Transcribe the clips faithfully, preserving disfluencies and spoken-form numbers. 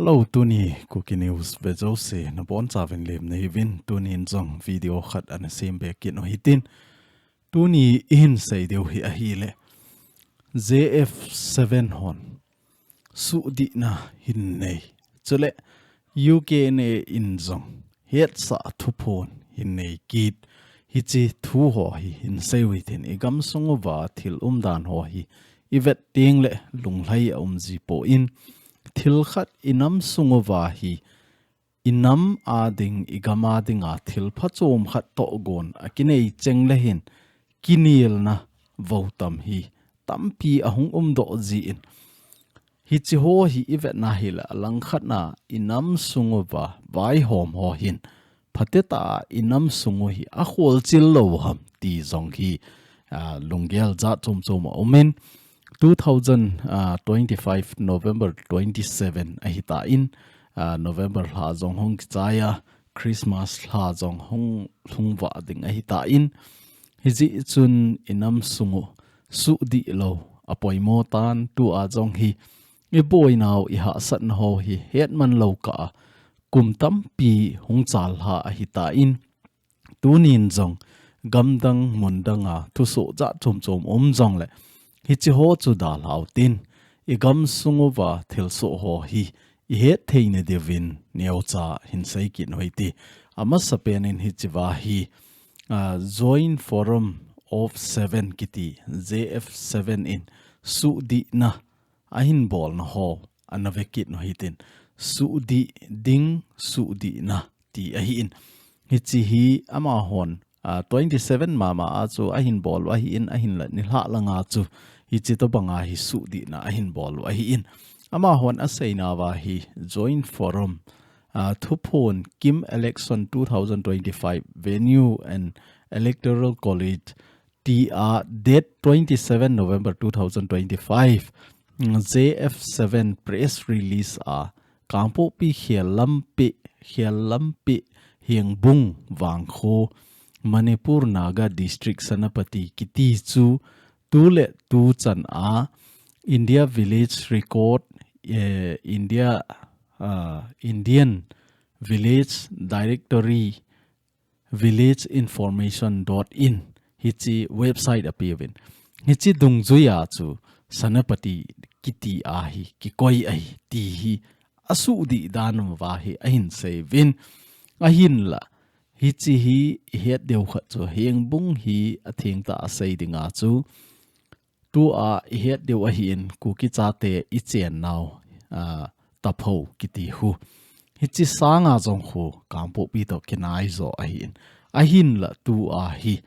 Hello, tuni Kuki News ve jouse nabonchauvin lemna hiuvin, tunin jong video khat ana sem be kit u hitin. Tuni ihin sei diu hi ahile, J F seven hon suhdihna hin nei. Chule U K N A in jong hetsah thuphon hin nei kit. Hiche thu ho hi hin sei u hitin, igam sung uva thil umdan ho hi ivet teng le lunglhai aum jipoi. Thil khat inam sung uva hi inam a ding, igam a dinga thil phachom khat tohgon akinei cheng le hin kinelna vou tam hi tampi ahung umdoh jin. Hiche ho hi ivetna hile, alangkhatna inam sung uva vaihom ho hin phatecha inam sung u hi akholchil lou ham ti jong hi, ah, lunggel jat chom chom aumin, two thousand twenty-five November twenty-seven ahitan, ah, November lha jong hung kichai a, Christmas lha jong hung lhung vah ding ahitan, hijeh chun inam sung u suhdih lou apoimo tan, tua jong hi iboinau ihahsatna ho hi hetman lou kah a kum tampi hung chal lha ahitan, tunin jong gamdang mundang a thusoh jat chom chom um jongle, hiche ho chu dalhau tin, igam sung uva thilsoh ho hi ihet theina diuvin neocha hin sei kit u hite. Amasapen in hichea hi, ah, Joint Forum of Seven kiti, J F seven in suhdihna ahin bolna ho ana ve kit u hitin, suhdih ding, suhdihna ti ahin. Hiche hi amahon, ah, twenty-seven mama a chu ahin bol u ahin, ahinla nilhah langa chu hiche tobanga hi suhdihna ahin bol u ahin. Amahon aseinauva hi Joint Forum, ah, thuphon KIM election two thousand twenty-five venue and electoral college tia date twenty-seven November two thousand twenty-five, mm, J F seven press release a Kangpokpi, Khellampi, Khellampi, Hengbung, Vangkho, Manipur Naga District, Senapati kiti chu tu le tu chan a India Village Record, eh, India, ah, Indian Village Directory, village information dot in, hiche website apeuvin. Hiche dungjuia chu Senapati kiti a hi kikoi ahi ti hi asuhdih dan uva hi ahin seiyuvin. Ahinla, hiche hi ihet diu khat chu Hengbung hi athengtah a sei dinga chu tua ihet diu ahin, Kuki chate ichennau, ah, Tapho kiti khu. Hiche sanga jong khu Kangpokpi toh kinai jo ahin. Ahinla tua hi,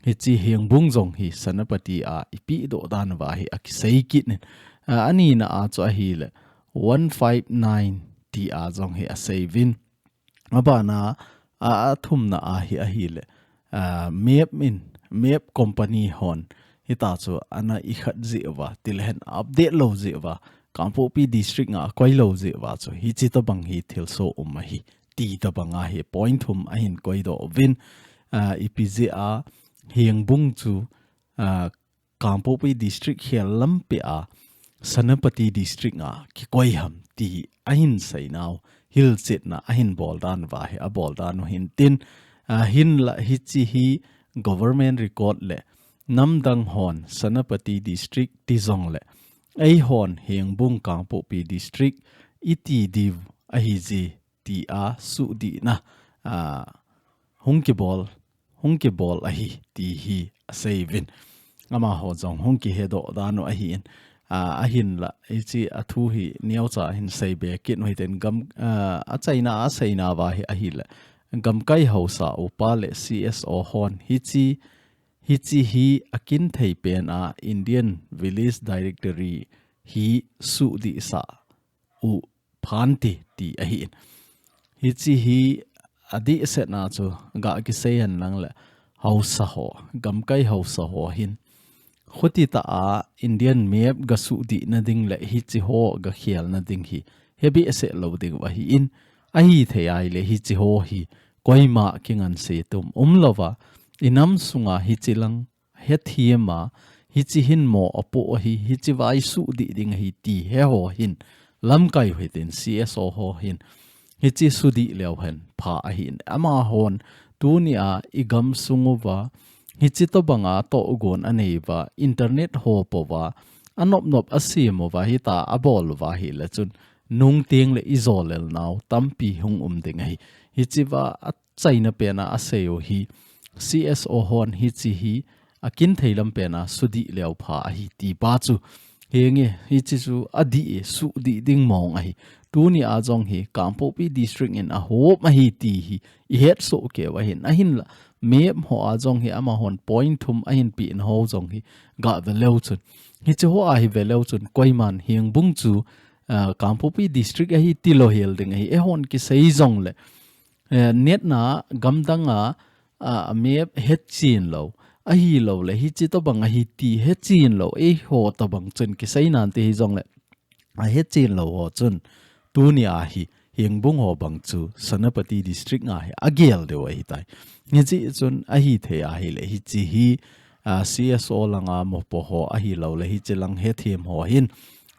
hiche Hengbung jong hi Senapati a ipedoh dan uva hi akisei kit in. Ah, anina a chu ahile, one five nine tia jong hi aseiyuvin. Abana, a, athumna a hi ahile, ah, map in, map company hon, hitia chu ana ikhat jeh uva, tilehen update lou jeh uva, Kangpokpi district a akoi lou jeh uva chu, hiche tobang hi thilsoh um ahi, ti tobanga hi point thum ahin koidoh uvin, ah, ipi jeh a, Hengbung chu, ah, Kangpokpi district Khellampi a Senapati district a kikoi ham ti ahin seinau, hilchetna ahin bol dan uva hi abol dan u hintin, ahinla hiche hi government record le namdang hon Senapati district ti jongle, eihon Hengbung Kangpokpi district iti diu ahije tia suhdihna, ah, hung kibol, hung kibol ahi ti hi aseiyuvin. Amaho jong hung kihedoh dan u ahin, ah, ahinla, hiche a thu hi neocha hin seibe kit u hitin gam, ah, achaina a aseinauva hi ahile, gamkai haosa upa le C S O hon hiche, hiche hi akinthei pen a Indian Village Directory hi suhdihsah u phante ti ahin. Hiche hi adehsetna chu gah kisei hen lang le haosa ho, gamkai haosa ho hin, khuti tah a Indian map gasuhdihna ding le hiche ho gakhelna ding hi hebehseh lou diu ahin, ahithei ahile hiche ho hi koima kingansei tum umlouva, inam sunga hiche lang hethem a, hiche hin mo apoh ahi, hiche vai suhdih ding ahi ti heho hin lamkai hitin C S O ho hin hiche sudih leu hen pha ahin. Amahon tunia i gamsung uva hiche tobanga tohgon anei uva, internet ho pouva, anopnop asem uva, hitia abol uva ahile chun nungteng le i jolel nau tampi hung um ding ahi. Hichea achaina pena asei u hi C S O hon hiche hi akin thei lam pena sudih leu pha ahi ti pa chu. Henge, hiche chu adih e, sudih ding mong ahi. Tunia jong hi Kangpokpi District in ahop ahi ti hi i hetsoh keu ahin. Ahinla, map ho a jong hi amahon point thum ahin peh nau jong hi gah ve leu chun. Hiche ho a hi ve leu chun, koiman Hengbung chu, ah, Kangpokpi District ahi ti louhel ding ahi. Eihon kisei jongle, eh, natna gamdang a, a, a map hechen lou, ahilouleh hiche tobang ahi ti hechen lou, eiho tobang chun kisei nante hijongle, ahechen lou ho chun, tunia hi Hengbung ho bang chu Senapati District a hi agel diu ahitai. Hiche chun ahithei ahile, hiche hi, a, C S O langa mopo ho ahilouleh hiche lang hethem ho hin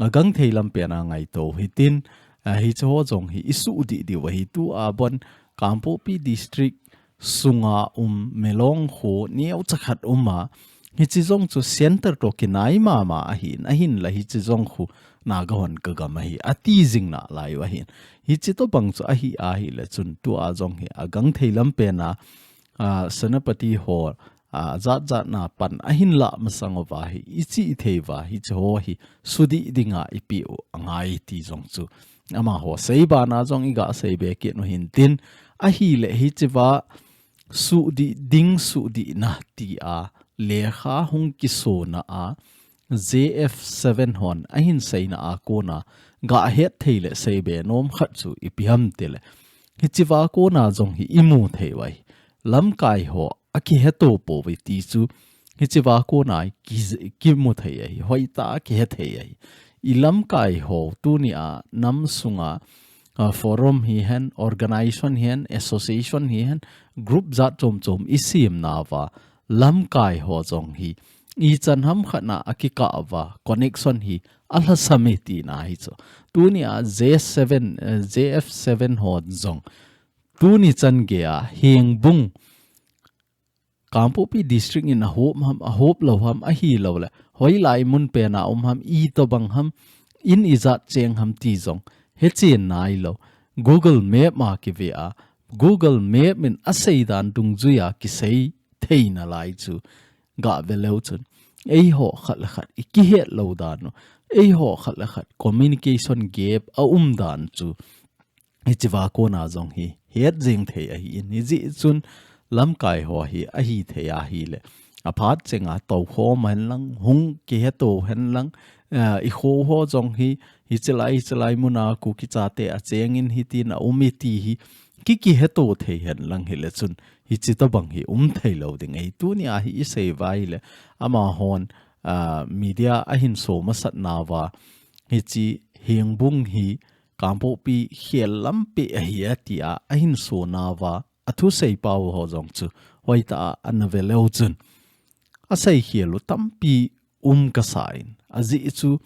agangthei lam pena ngaito hitin, a, hiche ho jong hi i sudih diu ahi. Tua bon Kangpokpi District sunga um Milong kho neocha khat um a, hiche jong chu center toh kinai mama ahin, ahinla hiche jong khu Naga hon kagam ahi, ati jing nalai u ahin. Hiche tobang chu ahi ahile chun tua jong hi agangthei lam pena, a, Senapati ho, a, jat jat na pan ahin lah masang uva hi, i chih thei uva hiche ho hi sudih dinga i peh u angai ti jong chu amaho sei bana jong i gah sei be kit u hintin, ahile hichea sudih ding sudihna tia lekha hung kisona a J F seven hon ahin seina a kona gah het thei le sei be nom khat chu ipi ham tile, hichea kona jong hi i mu thei u ahi. Lamkai ho akiheto pouve ti chu hichea kona ki, kimu thei ahi, hoitah a kihe thei ahi. I lamkai ho tunia nam sunga, a, forum hihen, organization hihen, association hihen, group jat chom chom i sem nauva, lamkai ho jong hi ichan ham khat na akikah uva, connection hi alhasam e tina hi chu. Tunia J seven, eh, J F seven ho jong tuni chan geiya Hengbung Kangpokpi District in ahop ham, ahop lou ham, ahilouleh hoilai mun pena um ham, itobang ham, in ijat cheng ham ti jong hechen nailou. Google Map a kive a, Google Map in asei dan dungjuia kisei thei nalai chu gah ve leu chun, eiho khat le khat i kihet lou dan u, eiho khat le khat communication gap aum dan chu hichea kona jong hi het jing thei ahin. Hijeh chun lamkai ho hi ahithei ahile, aphat chenga toukhom hen lang, hung kiheto hen lang, eh, i kho ho jong hi, hichelai, hichelai muna Kuki chate achengin hitin aum e ti hi ki, kiheto thei hen lang hile chun, hiche tobang hi um thei lou ding ahi. Tunia hi i sei uva ahile, amahon, ah, media ahin so masat nauva, hiche Hengbung hi Kangpokpi khel lampi ahi a tia ahin so nauva, athusei pau ho jong chu hoitah a ana ve leu chun, asei khel u tampi um kasa in, ajeh chu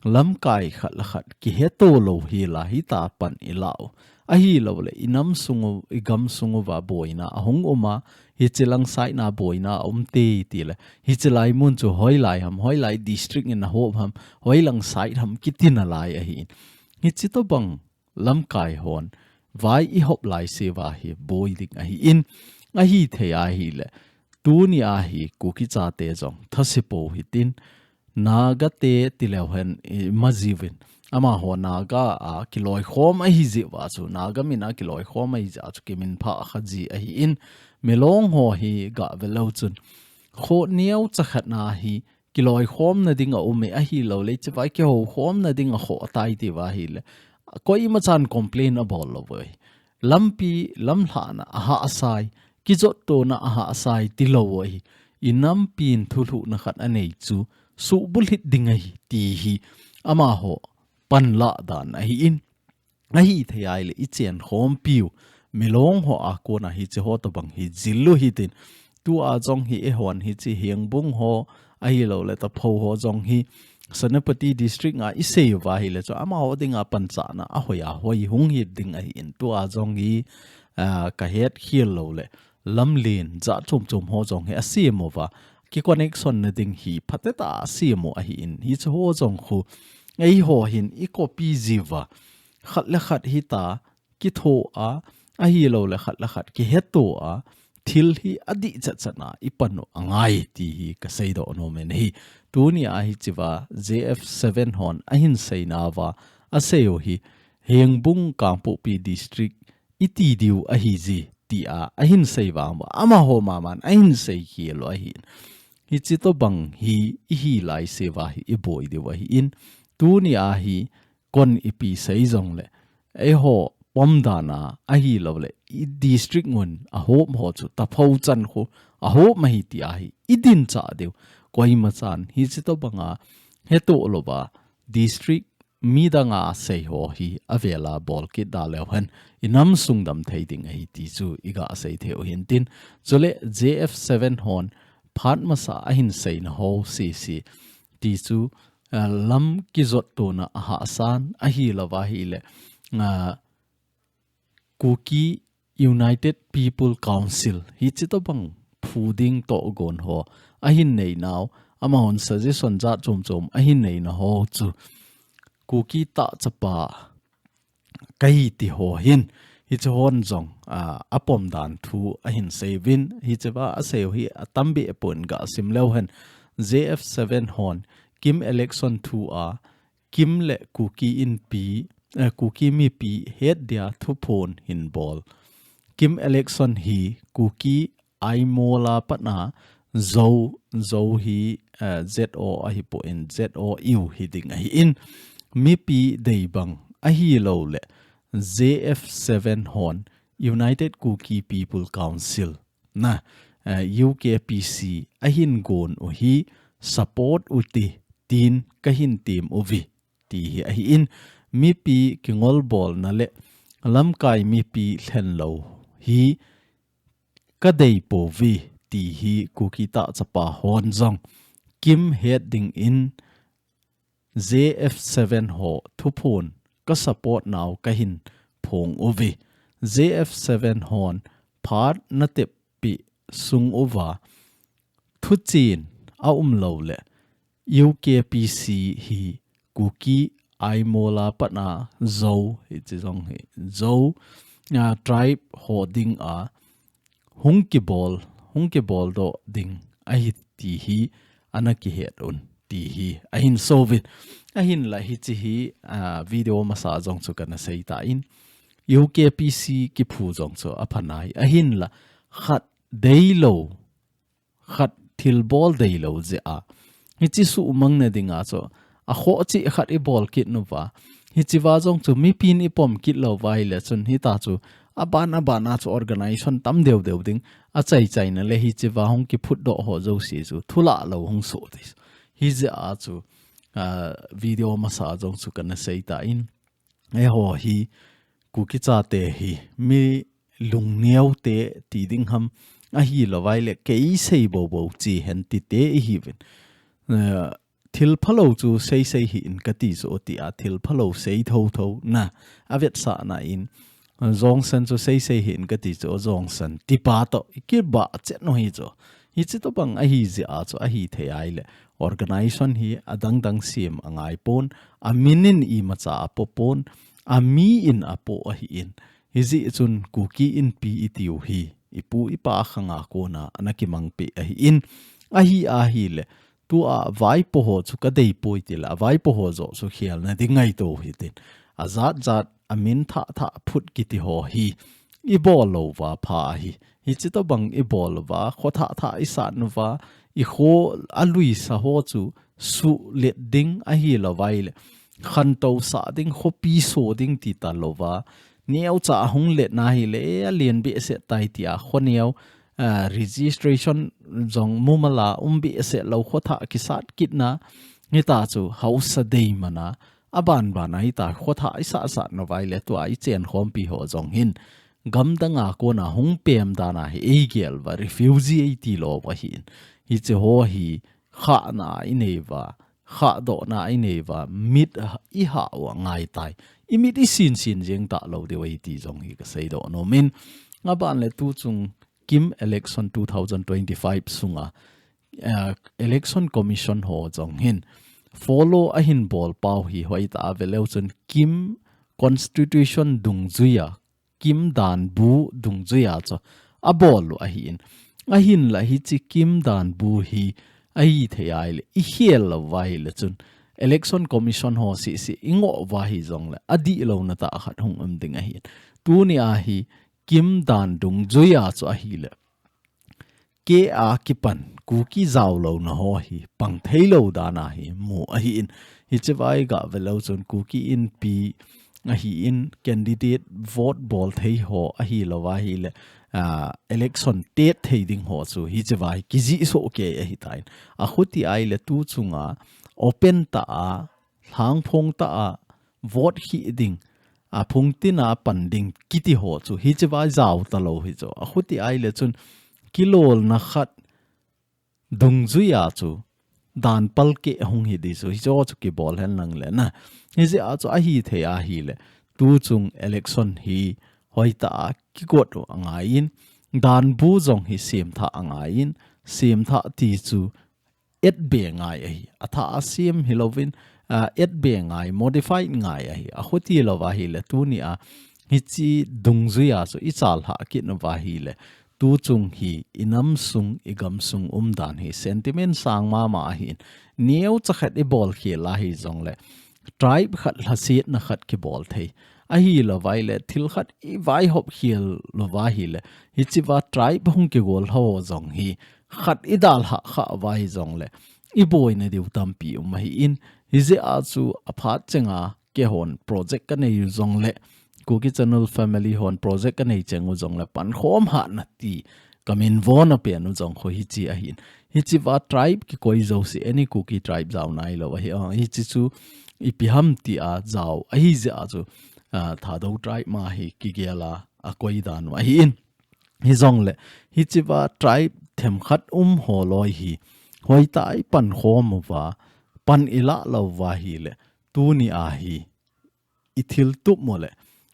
lamkai khat le khat kiheto lou hi la, hitia pan i lah u, ahilouleh i nam sung u, i gamsung uva boina ahung um a, hiche lang side na boina aum te tile, hichelai mun chu hoilai ham, hoilai district in ahop ham, hoilang side ham kiti nalai ahin. Hiche tobang lamkai hon vai i hop lai seuva hi boi ding ahin, ahithei ahile, tunia hi Kuki chate jong thase pou hitin, Naga te tileu hen imajiuvin, amaho Naga a kiloikhom ahijeh uva chu, Naga min a kiloikhom ahijeh a chu kiminphah kha ji ahin, Milong ho hi gah ve leu chun, kho neocha khat na hi kiloikhomna ding aum e, ahilouleh hichea kihoukhomna ding akhoh tai tiuva ahile, koimachan complain abol lou u ahi. Lampi lamlhahna ahahsa e, kijotna ahahsa e tilou u ahi. I nampin thulhuhna khat anei chu suhbulhit ding ahi ti hi amaho panlah dan ahin. Ahithei ahile i chenkhompiu Milong ho a kona hiche ho tobang hi jil u hitin. Tua jong hi eihon hiche Hengbung ho ahilouleh Tapho ho jong hi Senapati District a i sei uva ahile chu amaho dinga panchahna ahoi ahoi hung hi ding ahin, tua jong hi, ah, ka het khel lou le lamlen jat chom chom ho jong hi a sem uva, ki connection na ding hi phatecha a sem u ahin, hiche ho jong khu eiho hin i copy jiuva, khat le khat hita kitho a, ahilou le khat le khat kiheto a, thil hi adih chat chat na i pan u angai ti hi ka seidoh nom in ahi. Tuni a hichea J F seven hon ahin seina uva, asei u hi, Hengbung Kangpokpi District i ti diu ahi ji, tia ahin sei vang uva, amaho maman ahin sei khel u ahin. Hiche tobang hi i hi lai seuva hi i boi diu ahin. Tuni a hi kon ipi sei jong le, eiho pom dan a ahilou le, i district ngun a hom ho chu taphou chan khu a hom ahi tia hi i din chah diu. Koima chan hiche tobanga heto louva district midang a sei ho hi avela bol kit da leu hen, i nam sung dam thei ding ahi ti chu i ga sei thei u hin tin. Chule J F seven hon phat masa ahin seina ho sese ti chu, ah, lam kijot tona a hahsan ahilouva ahile, ah, Kuki United People Council hiche tobang phu ding togon ho ahin nei nau, amahon suggestion jat chom chom ahin neina ho chu Kuki tah chapa kahi ti ho hin, hiche hon jong, ah, a pom dan thu ahin sei uvin, hichea asei u hi atam behpon ga sim leu hen, J F seven hon KIM election thu a, KIM le Kuki Inpi, eh, Kuki mipi het dia thuphon hin bol. KIM election hi Kuki Aimol a pat a Zo, Zo hi, eh, Z O ahipon, Z O U hi ding ahin. Mipi dei bang ahilou le J F seven hon United Kuki People Council na, eh, U K P C ahin gon u hi support u ti tin kahin tem uve ti hi ahin, mipi kingol bolna le lamkai mipi lhenlou hi ka dei pouve ti hi Kuki tah chapa hon jong KIM het dingin J F seven ho thuphon ka support nau kahin phong uve. J F seven hon phat na tep pi sung uva thuchen a um lou le U K P C hi Kuki Aimol a pat a Zo hiche jong hi Zo, ah, tribe ho ding a hung kibol, hung kibol doh ding ahi ti hi ana kihet un ti hi ahin so uvin. Ahinla hiche hi, ah, video masa jong chu kana sei tan U K P C kiphu jong chu apha nai. Ahinla khat deilou, khat thilbol deilou jeh a hiche suhmang na dinga chu akhoh cheh khat i bol kit uva, hichea jong chu mipin i pom kit lou uva ahile chun hita chu aban aban a chu organization tam deu deu ding achai chaina le hichea hung kiphut doh ho jouse chu thulah lou hung so ti. Hijeh a chu, ah, video masa jong chu kana sei tan. Eiho hi Kuki chate hi mi lungneo te ti ding ham ahilou vai le kei sei bobo chi hen ti te ihiuvin. Eh, thil phalou chu sei sei hih in kati chu tia thil phalou sei thotho na avetsahna in, eh, jongsan chu sei sei hih in kati chu jongsan tipa toh i kibah chet u hi chu. Hiche tobang ahi jeh a chu ahi thei ahile organization hi adang dang sem angai pon, amin in imacha apo pon, ami in apo ahin. Hijeh chun Kuki Inpi itiu hi ipu ipa khanga kona ana kimang peh ahin. Ahi ahile tua vaipo ho chu ka dei poi tile, avaipo ho joh chu khelna ding ngaito hitin. Ajat jat amin thah thah phut kiti ho hi i bol lou uva pha ahi. Hiche tobang i bol uva, kho thah thah i sat uva, i kho aluisa ho chu suhlet ding ahilou vai le khantou sah ding, khopi so ding ti talouva, neocha ahung let na hile, alen behseh tai tia kho neo, ah, registration jong mumala um behseh lou kho thah kisat kit na, hita chu haosa dei mana, aban ban a hita kho thah i sah sat na vai le tua i chen khompi ho jong hin gamdang a kona hung pem dan a hi ei gel uva, refugee ei ti lou uva hin. Hiche ho hi khahna i nei uva, khahdohna i nei uva, mit i hah u angai tai. I mit i sinsin jeng talou diu ahi ti jong hi ka seidoh nom in. Aban le tuchung KIM election two thousand twenty-five sunga, eh, Election Commission ho jong hin follow ahin bol pau hi hoitah a veleu chun KIM constitution dungjuia, KIM danbu dungjuia chu abol u ahin. Ahinla hiche KIM danbu hi ahithei ahile, i khel lou uva ahile chun Election Commission ho sisi i ngoh uva hijongle adihlouna tah khat hung um ding ahin. Tunia hi KIM dan dungjuia chu ahile, kei a kipan Kuki jaolouna ho hi pang theilou dan ahi mu ahin. Hiche vai gah veleu chun Kuki Inpi ahin, candidate vote bol thei ho ahilou ahile, ah, election tet thei ding ho chu hiche vai kijih soh kei ahitan. Akhuti ahile tuchunga open tah a, lhangphong tah a vote khih ding, aphung tin a pan ding kiti ho chu hiche vai jao talou hi chu. Akhuti ahile chun kilolna khat dungjuia chu dan palkeh hung hi di chu, hiche ho chu kibol hen lang le na. Hijeh a chu ahithei ahile, tuchung election hi hoitah a kigot u angaiyin, danbu jong hi semthah angaiyin, semthah ti chu etbe ngai ahi. Athah a sem hilouvin, ah, etbe ngai, modify ngai ahi. Akhuti lou uva ahile tunia hiche dungjuia chu i chalhah kit uva ahile, tuchung hi i nam sung, i gam sung umdan hi sentiment sang mama ahin. Neocha khat i bol khel a hijongle, tribe khat lhasetna khat kibol thei. Ahilou uva ahile, thil khat i vaihop khel lou uva ahile, hiche va tribe hung kigol ho jong hi, khat i dalhah khah uva hijongle, i boina diu tampi um ahin. Hijeh a chu aphat chenga keihon project ka nei u jongle, Kuki Channel family hon project ka nei cheng u jongle, pankhom hahna ti ka min vona pen u jong khu hiche ahin. Hiche va tribe kikoi jouse, any Kuki tribe jao nailou ahi. Ah, hiche chu ipi ham tia jao ahijeh a chu, ah, Thadou tribe ma hi kigel a, akoi dan u ahin. Hijongle, hiche va tribe themkhat um ho loi hi hoitah a i pankhom uva, pan i lah lou uva ahile, tunia hi i thil tup mo le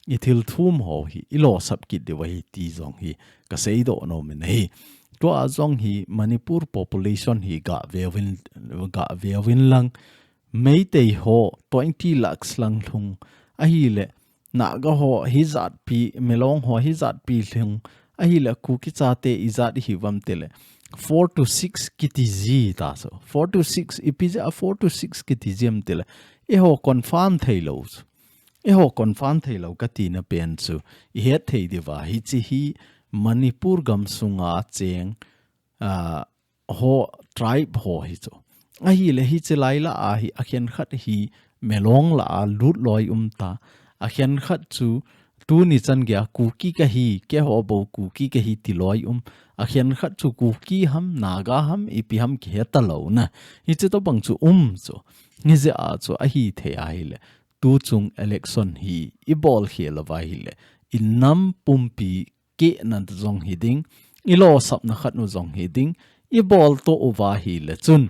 i thil thum ho hi i losap kit diu ahi ti jong hi ka seidoh nom in ahi. Tua jong hi Manipur population hi gah veuvin, gah veuvin lang, Meitei ho twenty lakhs lang lhung ahile, Naga ho hijat pi, Milong ho hijat pi lhung ahile, Kuki chate ijat ihiuvem tile, four to six kiti ji ta chu. Four to six, ipi jeh a four to six kiti ji em tile, eiho confirm theilou chu. Eiho confirm theilou ka tina pen chu i het thei diu va, hiche hi Manipur gam sunga cheng, ah, ho, tribe ho hi chu. Ahile hiche lai lah a hi, akhenkhat hi Milong lah a lut loi um ta. Akhenkhat chu tuni chan geiya Kuki kahi, keiho bou Kuki kahi ti loi um. Akhenkhat chu Kuki ham, Naga ham, ipi ham kihe talou na. Hiche tobang chu um chu. Hijeh a chu ahithei ahile, tuchung election hi i bol khel uva ahile, i nam pumpi kehna jong hi ding, i losapna khat u jong hi ding, i bol to uva ahile chun,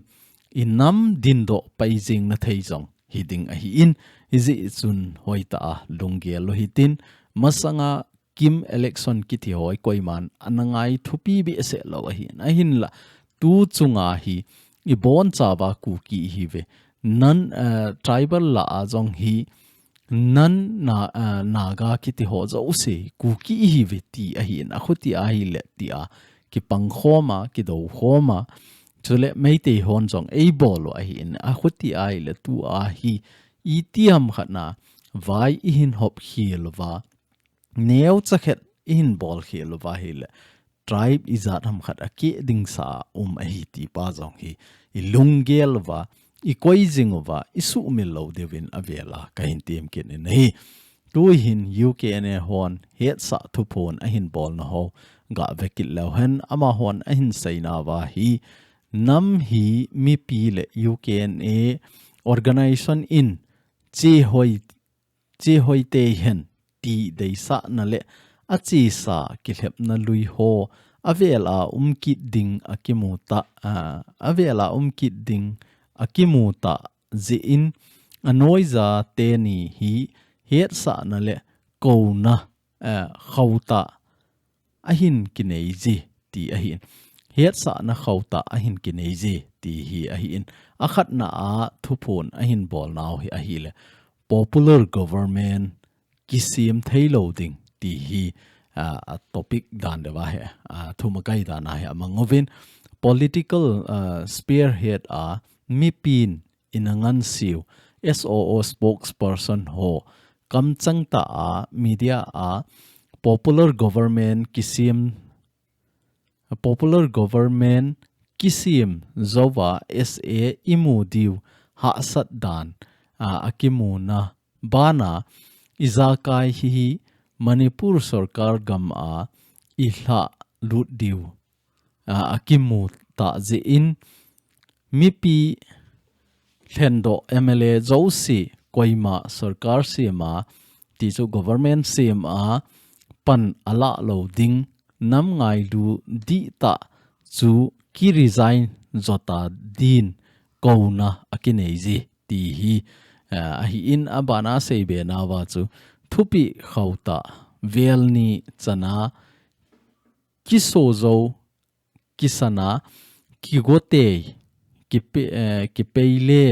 i nam dindoh pai jing na thei jong hi ding ahin, hijeh chun hoitah a lunggel u hitin, masanga KIM election kiti ho hi koiman ana ngai thupi behseh lou ahin, ahinla, tuchunga hi i bonchauva Kuki ihiuve, non, eh, tribal lah a jong hi, non Na-, ah, Naga kiti ho jouse Kuki ihiuve ti ahin, akhuti ahile tia kipangkhom a, kidoukhom a, chule Meitei hon jong eibol u ahin, akhuti ahile tua hi itiham khat na vai ihin hop khel uva, neocha khat ihin bol khel uva ahile, tribe ijat ham khat akeh ding sa um ahi ti pa jong hi i lunggel uva, i koi jing uva, i suhmil lou diuvin avel a kahin tem kit in ahi. Tuhin U K N A hon hetsah thuphon ahin bolna ho gah ve kit leu hen, amahon ahin seina uva hi, nam hi mipi le U K N A organization in chehoi, chehoi tei hen ti deisahna le achesa kilhepna lui ho avel a um kit ding akimu ta, a, avel a um kit ding akimu ta jeh in anoija teni hi hetsahna le kouna, eh, khauhtah ahin kinei ji ti ahin. Hetsahna khauhtah ahin kinei ji ti hi ahin. Akhatna a thuphon ahin bolnau hi ahile popular government kisem theilou ding ti hi, ah, a topic dan deuva hi, ah, thumakai dan a hi amang uvin. Political, ah, spearhead a mipin ina ngansiu S O O spokesperson ho kamchang tah a media a popular government kisem, popular government kisem jouva S A imu diu hahsat dan, ah, akimuna bana ijakai hi hi Manipur sorkar gam a ilhah lut diu, ah, akimu tah jeh in mipi lhendoh M L A jouse koima sorkar sem a ti chu government sem a pan alah lou ding nam ngailu dihtah chu ki resign jota din kouna akinei ji ti hi, ah, ahin abana seibe nauva chu thupeh khauhtah vel ni chana kisojou kisana kigotei kipe-, eh, kipeile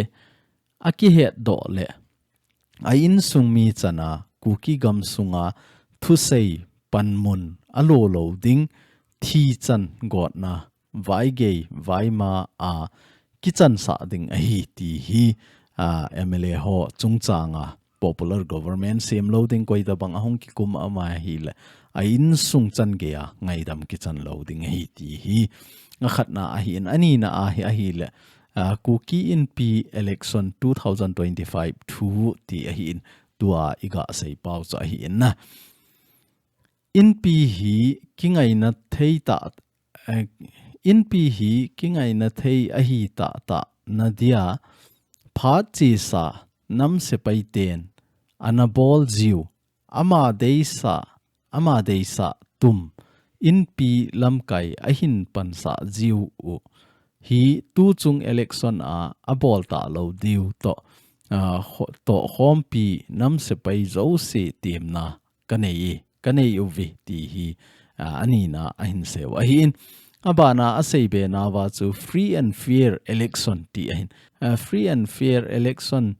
akihetdoh le a insung mi chana Kuki gam sunga thusei panmun alolou ding thichan gotna vaigei vaima a kichansah ding ahi ti hi, ah, M L A ho chungchanga popular government semlou ding koitabang ahung kikum ama ahile a insung chan geiya ngaidam kichan lou ding ahi ti hi akhatna ahin. Anina a hi ahile, ah, Kuki Inpi election two thousand twenty-five thu ti ahin, tua iga seipau chu ahin na. Inpi hi kingaina thei tah, eh, Inpi hi kingaina thei ahi tahtah nadia phat chesa nam sepai ten ana bol jiu ama deisah, ama deisah tum Inpi lamkai ahin pansah jiu u hi tuchung election a abol talou diu toh, ah, kho-, tohkhompi nam sepai jouse temna kanei, kanei uve ti hi, ah, anina ahin seiu ahin. Abana aseibe nauva chu free and fair election ti ahin. Ah, free and fair election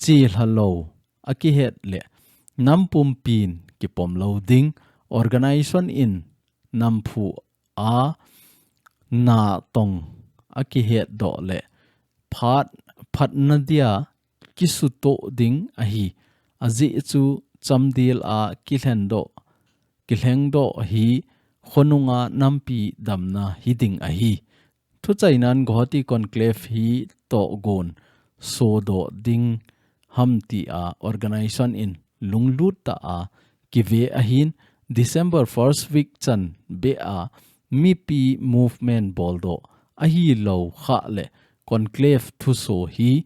chelha lou akihet le nam pumpin kipom lou ding, organization in namphu a natong akihetdoh le phat, phat nadia kisutoh ding ahi. Ajeh chu chamdel a kilhendoh, kilhengdoh hi khonunga nampi damna hiding ahi. Thuchainan Guwahati Conclave hi tohgon sodoh ding ham tia organization in lunglut tah a kive ahin, December first week chan beh a mipi movement boldoh ahilou khah le conclave thuso hi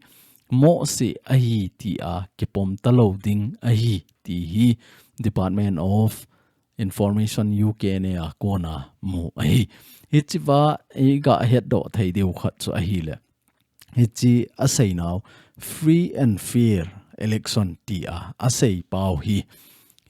mohseh ahi tia kipom talou ding ahi ti hi Department of Information U K N A a kona mu ahi. Hichea iga hetdoh thei diu khat chu ahile, hiche aseinau free and fair election tia aseipau hi.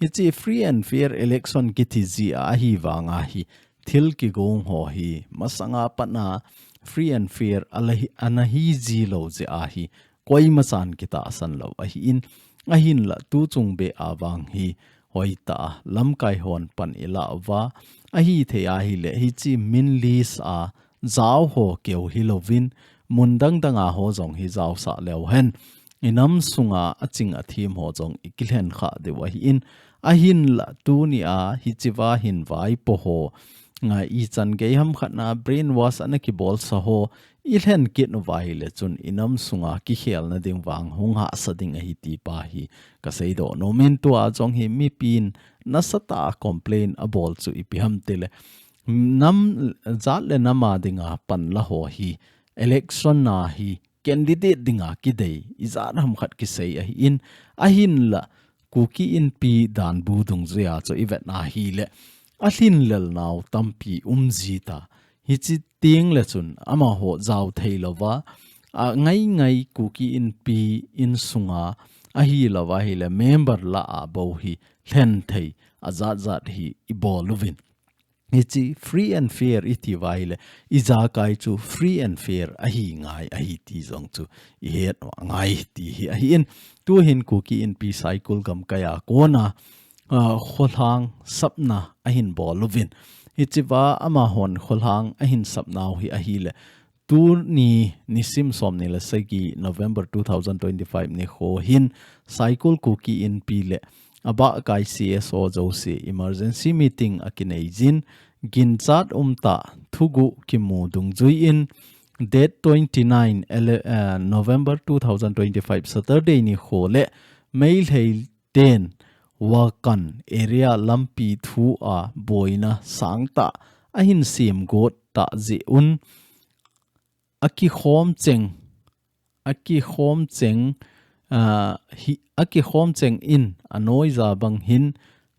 Hiche free and fair election kiti jia ahi vanga hi thil kigong ho hi masanga patna free and fair ala hi, ana hi jilou jeh a hi koimachan kitahsan lou ahin, ahinla tuchung beh a vang hi hoitah a lamkai hon pan ilah uva, ahithei ahile hiche min list a jao ho keu hilouvin, mun dang dang a ho jong hi jaosah leu hen, inam sunga aching athem ho jong ikilhen khah diu ahin, ahinla tunia hichea hin vaipo ho, nga ichan gei ham khatna brainwash ana kibolsa ho, ilhen kit uva ahile chun inam sunga kikhelna ding vang hung hahsa ding ahi ti pa hi kaseidoh nom in, tua jong hi mipin nasatah a complain abol chu ipi ham tile, nam jat le nam a dinga panla ho hi election a hi candidate dinga kidei ijat ham khat kisei ahin, ahinla Kuki Inpi danbu dungjuia chu ivetna ahile alhin lelnau tampi umji ta. Hiche teng le chun amaho jao theilouva, a ngai ngai Kuki Inpi insunga ahi lou ahile member lah a bou hi lhen thei a zat zat hi i bol uvin. Hichi free and fair i ti uva ahile, i jakai chu free and fair ahi ngai ahi ti jong chu i het u angai ti hi ahi in. Tu hin Kuki Inpi Saikul gamkai a kona, a, kholhang sapna ahin bol uvin. Hichi uva amahon kholhang ahin sapnau hi ahile, tuni nisim somni le sagi November two thousand twenty-five nikho hin Saikul Kuki Inpi le abahkai C S O jouse emergency meeting akinei jin, ginchat umtah thuguh kimu dungjui in date twenty-nine ele-, eh, November two thousand twenty-five Saturday nikho le Meitei ten Wakan area lampi thu a boina sangtah ahin sem got tah jeh un akikhom cheng, akikhom cheng, ah, hi, akikhom cheng in anoija bang hin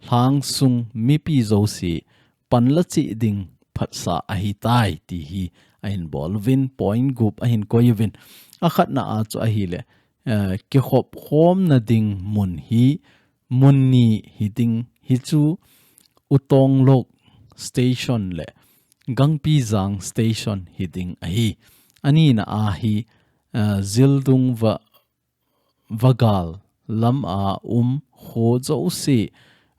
lhangsung mipi jouse panla cheh ding phatsah ahitai ti hi ahin bol uvin, point gup ahin koi uvin. Akhatna a chu ahile, eh, kikhop khomna ding mun hi mun ni hiding hi chu Utonglok Station le Gangpijang Station hiding ahi. Anina a hi, eh, Jildung va, Vagal lam a um kho jouse,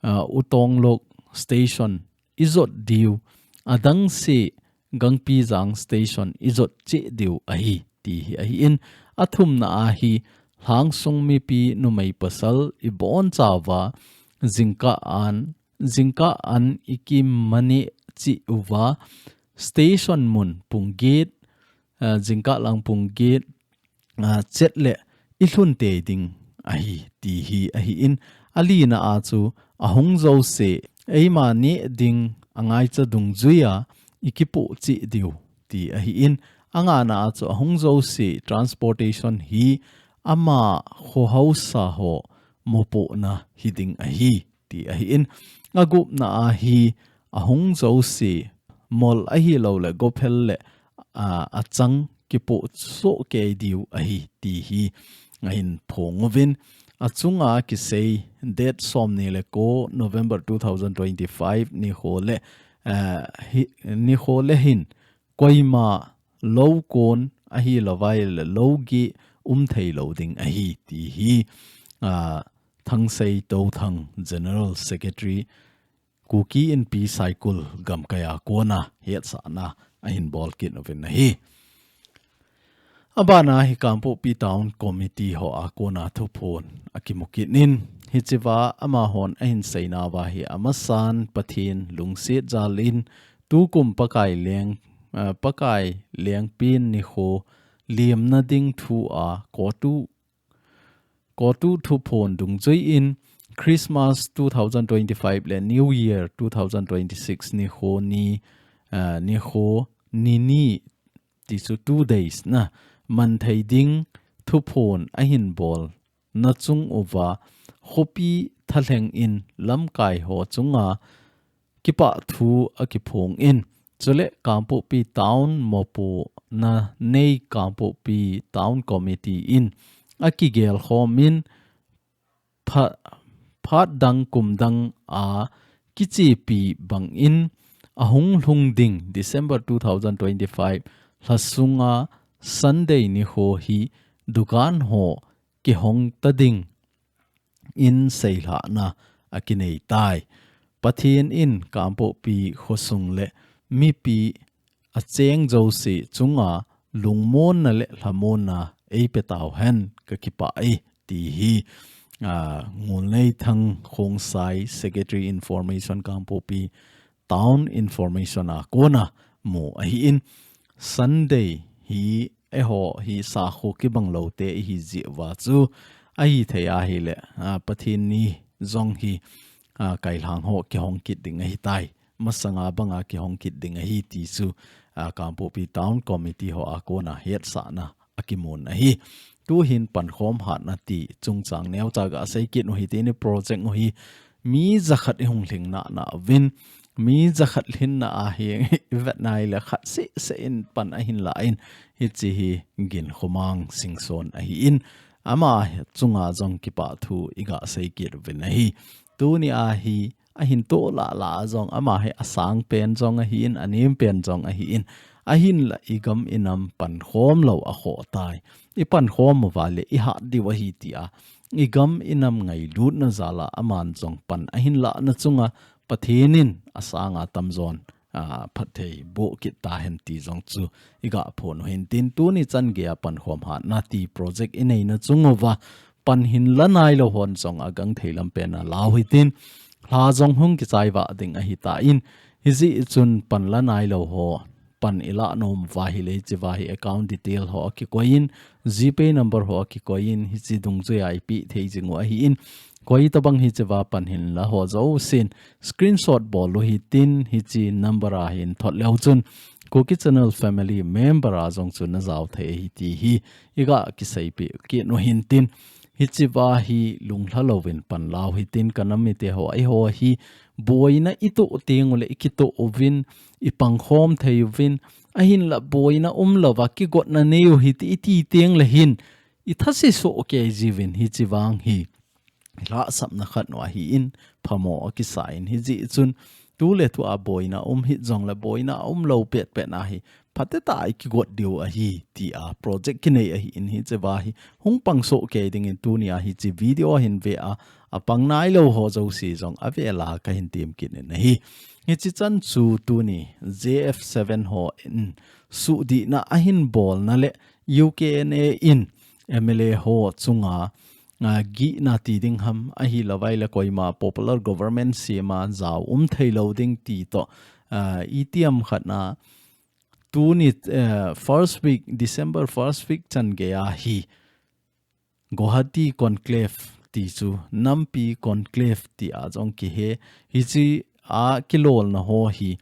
eh, Utonglok Station ijot diu, adangse Gangpijang Station ijot cheh diu ahi ti hi ahi in. Athumna a hi lhangsung mipi numei pasal ibon chauva jingkah an, jingkah an ikimaneh cheh uva station mun pung get, eh, jingkah lang pung get, ah, chet le ilhun tei ding ahi ti hi ahi in. Alina a chu ahung jouse eima neh ding angaicha dungjuia ikipoh cheh diu ti ahi in. Angana a chu ahung jouse transportation hi ama kho haosa ho mopohna hiding ahi ti ahi in. Agupna a hi ahung jouse mol ahilou le gophel le, ah, achang kipoh soh kei diu ahi ti hi ahin phong uvin. Achunga kisei date somni le ko November two thousand twenty-five nikho le, ah, hi, nikho le hin koima lou kon ahilou vai le lou geh um thei lou ding ahi ti hi, ah, Thangsei Touthang General Secretary Kuki Inpi Saikul gamkai a kona hetsahna ahin bol kit uvin ahi. Abana hi Kangpokpi Town Committee ho a kona thuphon akimu kit in, hichiva amahon ahin seina uva hi amasan Pathen lungset jal in tukum Pakai leng, eh, Pakai lengpin nikho lemna ding thu a kotu Kotu thuphon dungjui in Christmas two thousand twenty-five le New Year two thousand twenty-six nikho ni, ah, nikho ni ni ti chu two days na man thei ding thuphon ahin bolna chung uva khopi thalheng in lamkai ho chunga kipah thu akiphong in, chule Kangpokpi Town mopohna nei Kangpokpi Town Committee in akigel khom in pha-, phat dang kum dang a kichepi bang in ahung lhung ding December two thousand twenty-five lha sunga Sunday nikho hi dukan ho kihong ta ding in seilhahna akinei tai. Pathen in Kangpokpi khosung le mipi acheng jouse chunga lungmonna le lhamonna eipe tauhen kakipah e ti hi, ah, Ngulneithang Khongsai Secretary Information Kangpokpi Town Information a kona mu ahi in Sunday hi eiho hi sakho kibang lou te ihi jeh uva chu ahithei ahile, ah, Pathen ni jong hi, ah, kailhang ho kihong kit ding ahitai. Masanga banga kihong kit ding ahi ti chu, ah, Kangpokpi Town Committee ho a kona hetsahna akimun ahi. Tuhin pankhom hatna ti chungchang neocha gasei kit u hite ni project u hi mi jakhat ihung lhing nana uvin mi jakhat lhinna ahi i vet nai le khat seh seh in pan ahin la in, hiche hi Ginkhomang Singson ahi in, ama chunga jong kipah thu i ga sei kit uvin ahi. Tuni ahi, ahin toh lah lah a jong, ama hi asang pen jong ahi in, anem pen jong ahi in, ahin la i gam i nam pankhom lou a khoh tai. I pankhom uva le i hat diu ahi tia i gam i nam ngailutna jal a aman jong pan ahin lahna chunga Pathen in asanga tamjon, a, phatthei boh kit tahen ti jong chu i ga phong u hintin, tuni chan geiya pankhom hatna ti project i neina chung uva pan hin la nailou hon jong agangthei lam pen a la u hitin, lha jong hung kichai vah ding ahi tan, hijeh chun pan la nailou ho pan i lah nom uva ahile, hiche uva hi account detail ho akikoi in, GPay number ho akikoi in, hiche dungjuiya i peh thei jing u ahi in, koi tabang hiche uva pan hin la ho jousen screenshot bol u hitin, hiche number a hin thot leu chun Kuki Channel family member a jong chu na jao thei ahi ti hi i ga kiseipeh kit u hintin, hiche uva hi lunglha louvin pan la u hitin, ka nam mite ho, eiho hi boina i toh teng u le i kitoh uvin, i pankhom thei uvin, ahin la boina um louva kigotna nei u hite i ti teng le hin i thase soh kei jiuvin, hiche vang hi lhahsamna khat u ahi in, phamo akisa in, hijeh chun tu le thu a boina um hih jong le boina um lou pet pet na hi phatecha i kigot diu ahi tia project kinei ahi in, hiche uva hi hung pang soh kei dingin tuni a hiche video hin ve a, apang nailou ho jouse jong avel a ka hin tem kit in ahi. Hiche chan chu tuni JF seven ho in suhdihna ahin bolna le UKNA in MLA ho chunga, a, gihna ti ding ham, ahilouva ahile koima popular government sem a jao um thei lou ding ti toh, a, itiham khat na tuni, eh, first week, December first week chan geiya hi Guwahati Conclave ti chu, Nampi Conclave tia jong kihe, hiche a kilolna ho hi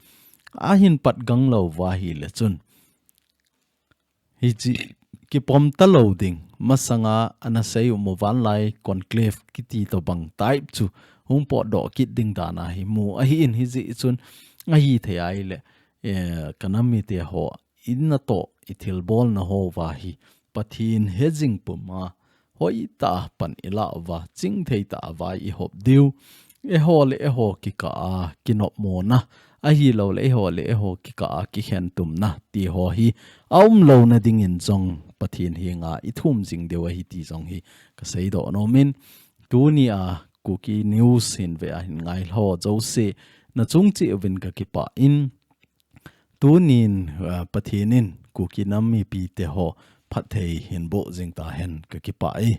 ahin pat gang lou uva ahile chun, hiche kipom talou ding, masanga ana sei u mu, vanlai conclave kiti tobang type chu hung potdoh kit ding dan a hi mu ahi in, hijeh chun ahithei ahile, eh, ka nam mite ho, i natoh, i thilbolna ho uva hi Pathen hejing puma hoitah a pan i lah uva, chingthei tah a vai i hop diu, eiho le eiho kikah a kinopmona, ahilou le eiho le eiho kikah a kikhentumna ti ho hi aum louna dingin jong Pathen henga i thum jing diu ahi ti jong hi ka seidoh nom in, tuni a Kuki News hin ve a hin ngai ho jouse, na chung cheh uvin ka kipah in, tunin, ah, Pathen in Kuki nam mipite ho phatthei hin boh jing tahen ka kipah e.